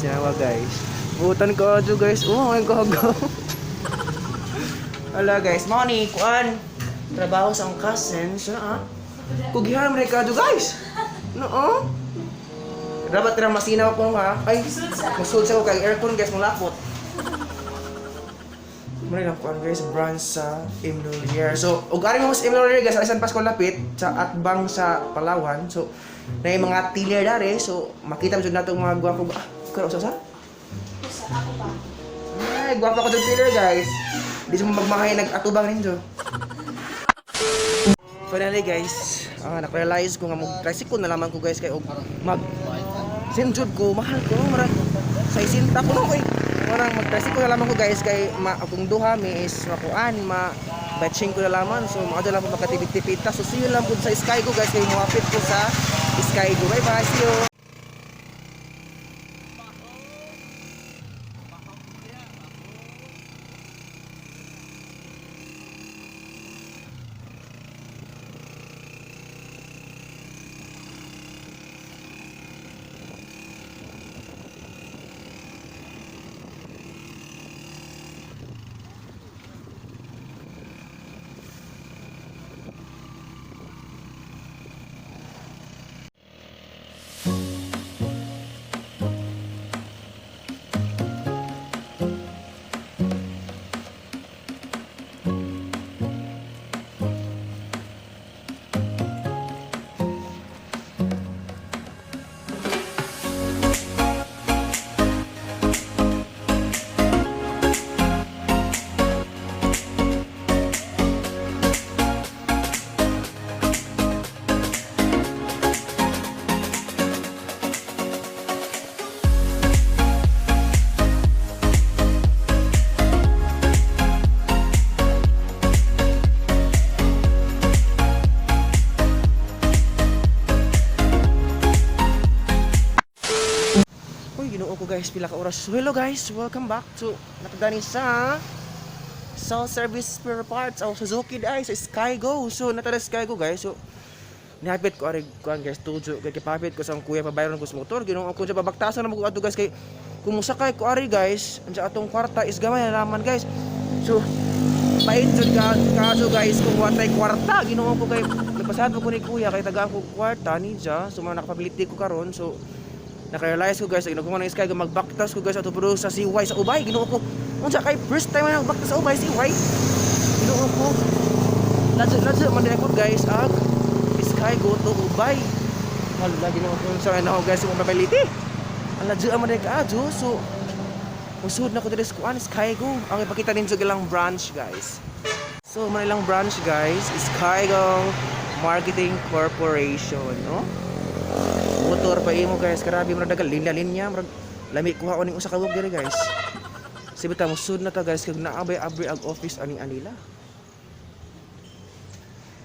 Sinawa guys. Butan ko adyo guys. Oh, ay gago. Ala guys, mao ni kuan. Trabaho sa akong cousin. So ah. Kugihan man kado guys. No. Oh. Dapat ra masinaw ko ha. Ay, musud sa ko kay aircon guys mulakot. Muna lang kuan guys, branch sa Imlolier. So, ug ari mo sa Imlolier guys, alisan Pascual lapit sa atbang sa Palawan. So, na yung mga tiller dare. So, makita mo jud nato mga gwapo. Ah, karo sa sa? Usa, ako pa. Ay, gwapo ko jud tiller guys. Di sa mo magmahay nag-atubang ninyo. Finally guys, na-realize ko nga mag tricycle na lamang ko guys kay og mag sinjud ko mahal ko marag sa isinta ko no kay marang mag tricycle na lamang ko guys kay ma akong duha mi is makuan ma batching ko na lamang, so maadto lang ko makatipid-tipid ta. So see you lang pud sa Sky Go guys kay moapit ko sa Sky Go. Bye bye, see you. Uy, ginoo ko guys, pila ka oras. So, hello guys, welcome back to natagani sa Cell Service Spare Parts o Suzuki ay sa Sky Go. So natada Sky Go guys. So nihapit ko ari kuan guys tujo kay kipapit ko sa akong kuya pabayron ko sa motor. Ginoo ko siya babaktasan na mo ko adto guys kay kung mosakay ko ari guys, ang sa atong kwarta is gamay na naman guys. So pait jud ka kaso guys kung watay kwarta, Ginoo ko kay nagpasado ko ni kuya kay tagaan ko kwarta ni siya. So mga nakapability ko karon, so naka-realize ko guys, ginagawa ng Sky, magbaktas ko guys ato pero sa CY sa Ubay, Ginoo ko. Unsa kay first time na nagbaktas sa Ubay CY. Ginoo ko. Ladyo ladyo man din ako guys ag Sky go to Ubay. Hala, Ginoo ko sa ano guys yung mapability. Ang ladyo man din kaadyo, so usod na ko diri sa kuan Sky Go. Ang ipakita ninyo ilang branch guys. So, man ilang branch guys, Sky Go Marketing Corporation, no? Motor pa imo guys, karabi murag dagal linya linya murag lami kuha ko ning usa ka buok diri guys. Sibita ta musud na ta guys kag naabay abri ag office ani anila.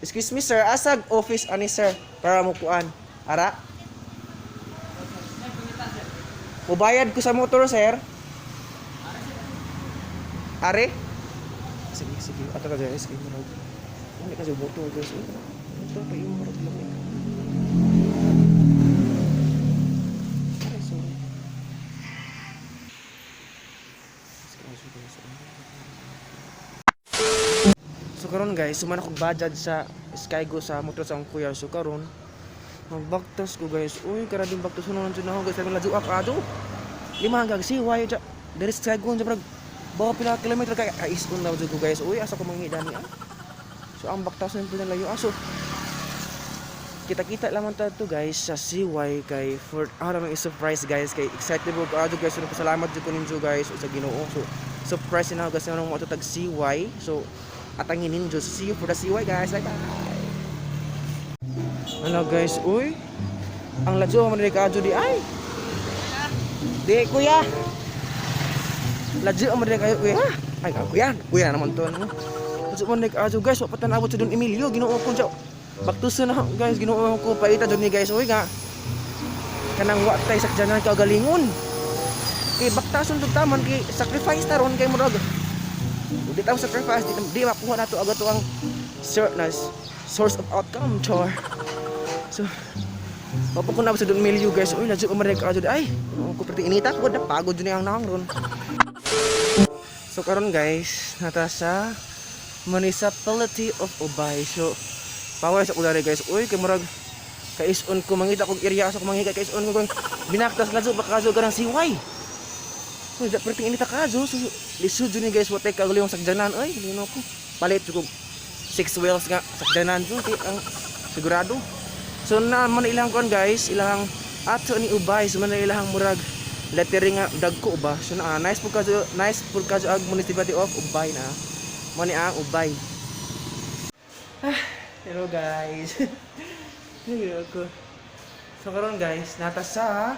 Excuse me sir, asag office ani sir para mo kuan. Ara? Mubayad ko sa motor sir. Are? Sige, sige. Ato ka guys, kay murag. Ano kasi motor guys? Uy, motor pa imo murag lami. Ay, sorry. So karon guys, suman ako bajaj sa Skygo sa motor sa akong kuya. So karon magbaktas ko guys. Uy, karabing baktas ko naman ako guys. Sabi ladyo ka ato. Lima hanggang siway ja. Dari Skygo sa brag. Bawa pila kilometer kay ais ko na ko guys. Uy, asa ko mangidani ah. So ang baktas na pinalayo ah. So kita-kita lamang ta to guys sa CY kay for naman surprise guys kay excited ko adto guys, so pasalamat jud ko ninyo guys sa Ginoo. So surprise na ako guys nang mo tag CY, so atangin ninyo. So see you for the CY guys, bye bye. Ano guys, uy, ang ladyo man ni kaadto di ay di kuya, ladyo man di kayo kuya. Ay ah, kuya, kuya naman to ano, ladyo man di kaadto guys, wa pa tan-abot sa Don Emilio. Ginoo ko siya baktuson na guys, Ginoo ko paita jud ni guys. Uy nga kanang wa tay sakjanan kagalingon kay baktason jud taman kay sacrifice ta ron kay murag di ta sacrifice di, di makuha nato agad to ang na source of outcome char. So Wa pa ko na sa Don Melio, guys. Uy, ladyo pa man ka ay. Oo, ko perti inita ko na pagod jud ang naong ron. So karon guys, nata sa Municipality of Ubay. So paway sa kulari, guys. Uy, kay murag kais-on ko mangita kog area sa ko mangita kais-on ko kung binaktas ladyo pa kaso kanang siway. Uy, da perti inita kaso. So lisod jud ni, guys, wa tay kagulong sakjanan oy, lino ko. Palit jud kog six wheels nga sakjanan jud kay ang sigurado. So na man ilang kon guys, ilang ato ni Ubay, so man na ilang murag lettering nga dagko ba. So na nice pud kajo, nice pud kajo ag Municipality of Ubay na. Mo ni ang Ubay. Ah, hello guys. Hello ko. So karon guys, nata sa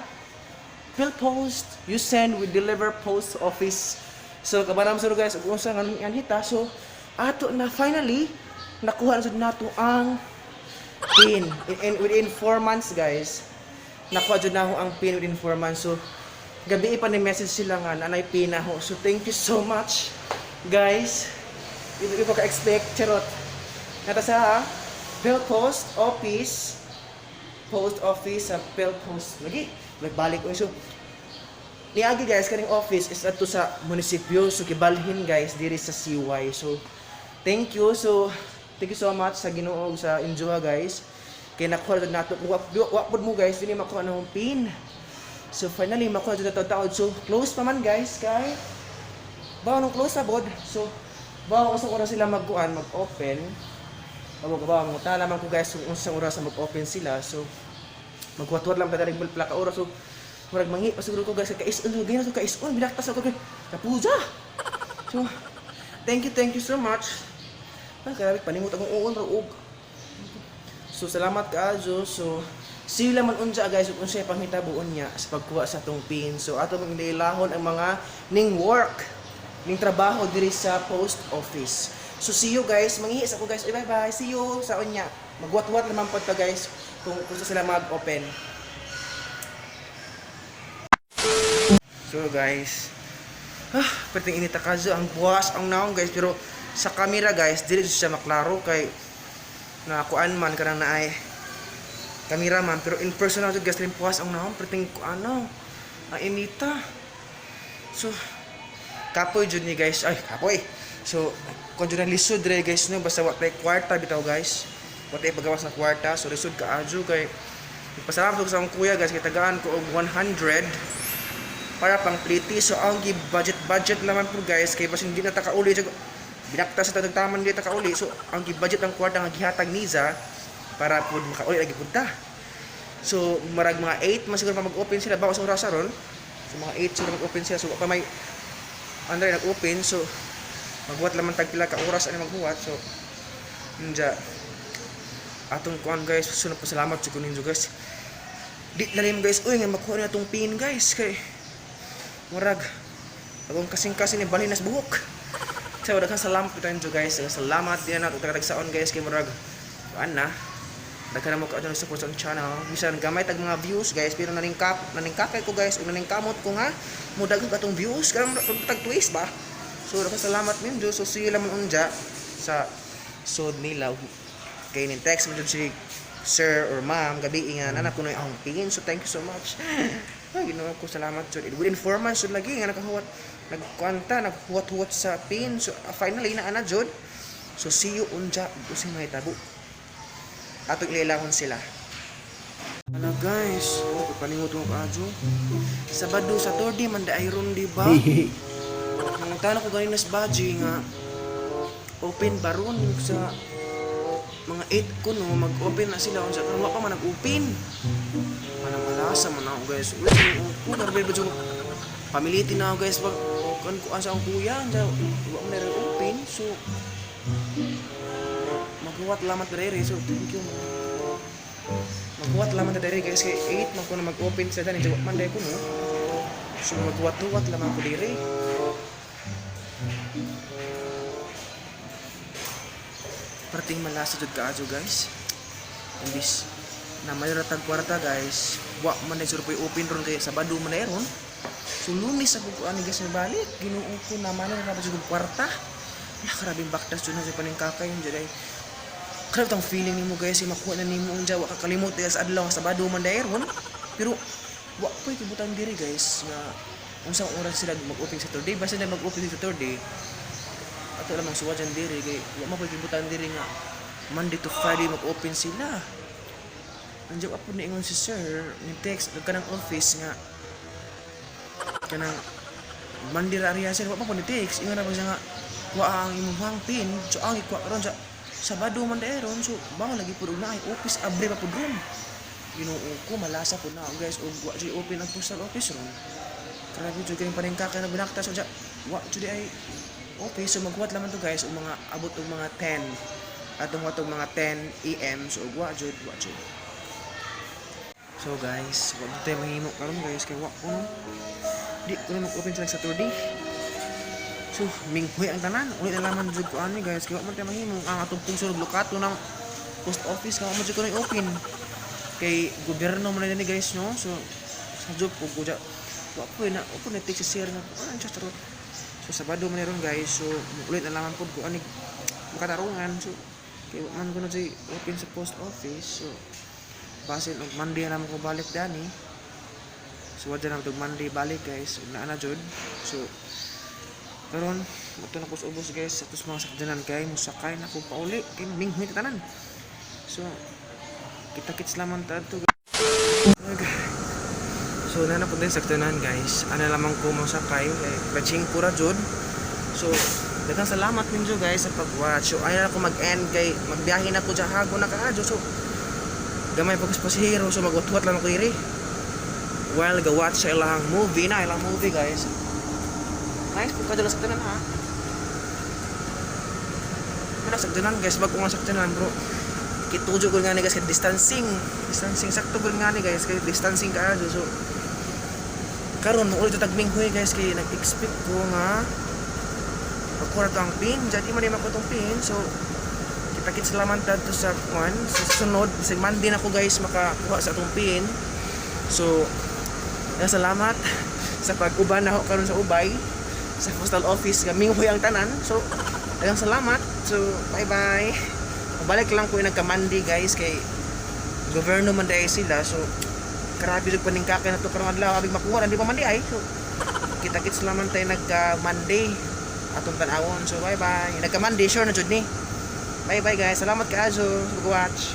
PhilPost, you send, we deliver post office. So kabanam sir guys, ug unsa nga anhita. So ato na finally nakuha na jud nato ang pin. Within 4 months guys, nakuha jud na ang pin within 4 months. So gabi pa ni message sila nga nanay pin na ho. So thank you so much guys. Hindi ko ka-expect, charot. Nata sa PhilPost office, post office sa PhilPost. Lagi, nagbalik ko. So, niagi guys, kaning office is adto sa munisipyo. So, kibalhin guys, diri sa CY. So, thank you. So, thank you so much sa Ginoo ug sa injoha guys. Kay nakuha na nato. Wa, wa pud mo guys, dili makuha na akong pin. So, finally, makuha na nato taod. So, close pa man guys, kay bawa nung close na bod. So, bawa kung sa oras sila magkuan, mag-open. Bawa ka ba, mangutana man ko guys kung unsang oras na mag-open sila. So, magwatwat lang pa rin pala ka oras. So, murag mangi pa siguro ko guys, kais-on, ganyan so kais-on, binaktas ako kay kapuja. So, thank you so much. Ah, grabe, panimot akong uon ra og. So, salamat kaayo. So, sila man unja guys ug unsay panghitabuon niya sa pagkuha sa atong pin. So, ato mang ilahon ang mga ning work, ning trabaho diri sa post office. So, see you guys. Mangihis ako guys. Uy, bye-bye. See you sa unya. Magwat-wat naman pod pa guys kung gusto sila mag-open. So guys, ah, perting inita kazo ang buwas ang naong guys, pero sa camera guys dili siya maklaro kay na kuan man kanang naay camera man, pero in person na guys rin puwas ang naong perting ano ang inita. So kapoy jud ni guys, ay kapoy. So kung jud ang lisod re guys no, basta wa tay kwarta bitaw guys. Wa tay pagawas na kwarta, so lisod kaayo kay pasalamat ko sa akong kuya guys kay tagaan ko og 100 para pang pliti. So ang gi budget budget naman po guys kay basin di na ta kauli. So, binakta sa tagtaman di ta kauli. So ang gi budget ang kwarta nga gihatag niza para pud makauli lagi pud ta. So marag mga 8 man siguro pa mag-open sila bawas oras ron. So mga 8 siguro mag-open sila. So wa pa may Andre nag-open, so maghuwat laman tag pila ka oras ani maghuwat. So unja atong kuan guys, so pasalamat jud ko ninyo guys. Di lalim guys, uy nga makuha na atong pin guys kay murag akong kasing-kasing ni balhin nas buhok. So daghang salamat po tayo guys. Daghang salamat din na nato saon guys kay murag kuan na. Daghan na mo kaadto support sa akong channel. Bisan gamay tag mga views guys, pero naningkapay ko guys ug naningkamot ko nga mo daghan atong views karon tag twist ba. So daghang salamat ninyo. So see you man unja sa sod nila kay nin text mo jud si sir or ma'am gabi nga anak ko na akong pin. So thank you so much. Ay, Ginoo ko, salamat jud. Within 4 months jud lagi nga nakahuwat nagkuanta naghuwat-huwat sa pin. So finally na ana jud. So see you unja usay mahitabo. Atong ilahon sila. Ano guys, oh, paningot mo kaadyo. Sabado, Saturday man daay ron, di ba? Nangutana ko ganina sa baji nga open ba ron sa mga 8 ko no, mag-open na sila unsa karon wa pa man nag-open. Manang malasa man ako guys. Uy, ko karbe ba jud pamilitin na ako guys pag kan ko asa ang kuya unsa wa man na open, so maghuwat lamang ta diri. So thank you. Maghuwat lamang ta diri guys kay 8 man ko na mag-open sa dani wa man dai ko no. So maghuwat-huwat lamang ko diri. Perting malasa jud kaayo guys. Imbis na mayor tag kwarta guys, wa man na sure open ron kay Sabado man na ron. So Lunes ako ko ani guys balik, Ginoo ko na man na jud kwarta. Lah, grabing baktas jud na sa paning kakay jud ay. Grabe tong feeling nimo, guys, kay makuha na nimo ang jawa ka kalimot sa adlaw nga Sabado man dayron. Pero wa ko kibutang diri, guys, nga unsang oras sila mag-open sa Saturday. Basta na mag-open sa Saturday, ato lamang suwa dyan diri kay wa man ko'y kibutan diri nga Monday to Friday mag-open sila. Nandiyan pa po niingon si sir, ni text nagka ng office nga kanang Monday ra ariya sir, wa pa po ni text. Ingon na pa siya nga wa ang imong pin, so ang ikuha karon sa Sabado man dayron, so bawal lagi pud og naay office abre pa pud ron. Ginoo ko, malasa pud na ako, guys, og wa jud open ang postal office ron. Grabe jud kayong paningkaka na binakta, so ja wa jud ay okay, so maghuwat laman to, guys, og mga abot og mga 10 atong atong mga 10 AM, so og wa jud wa jud. So guys, wa jud tayo mahimo karon, guys, kay wa ko no. Di ko na mag-open sa Saturday. So, minghuy ang tanan. Ulit na laman jud ko ani, guys, kay wa man tayo mahimo ang atong pungsod lukato ng post office kay wa man jud ko na open. Kay gobyerno man na ni, guys, no. So sa job ko ko wa po na open na text si sir nga ano siya charot. So Sabado man ron, guys. So ulit na laman pud ko ani makatarungan. So kay wa man ko na jud open sa post office. So basin og Monday na naman ko balik dani. So wa na og Monday balik, guys. Ug naa na jud. So karon ato na ko sa ubos, guys, sa atos mga sakyanan kay musakay na ko pauli kay minghoy ta tanan. So kita-kits lamang ta adto. So na po din sakyanan, guys. Ana lamang ko mosakay kay batching ko ra jud. So daghang salamat ninyo, guys, sa pag-watch. So ayaw na ko mag-end kay magbiyahe na ko sa hago na kaadyo. So gamay pa ko sa pasahero, so magwat-wat lang ako diri while ga-watch sa ilang movie na ilang movie, guys. Nice po kadala sa tanan ha. Mana sakyanan, guys, bago nga sakyanan, bro. Kitujo ko nga ni, guys, kay distancing. Distancing sakto ko nga ni, guys, kay distancing ka. So karon mo ulit tag minghoy, guys, kay nag-expect ko nga makuha na to ang pin. Diyan di man ni makuha tong pin. So kita-kits lamang ta to sa kwan sa sunod sa Monday na ko, guys, makakuha sa atong pin. So yeah, salamat sa pag-uban na ako karon sa Ubay sa postal office nga minghoy ang tanan. So daghang salamat. So bye bye. Balik lang ko yung nagka-Monday, guys, kay gobyerno man dahil sila. So grabe jud paningkaka na to karong adlaw abig makuha di pa man di ay. So kita-kits lamang tayo nagka Monday atong tan-awon. So bye bye. Nagka Monday sure na jud ni. Bye bye, guys. Salamat kaayo sa pag-watch.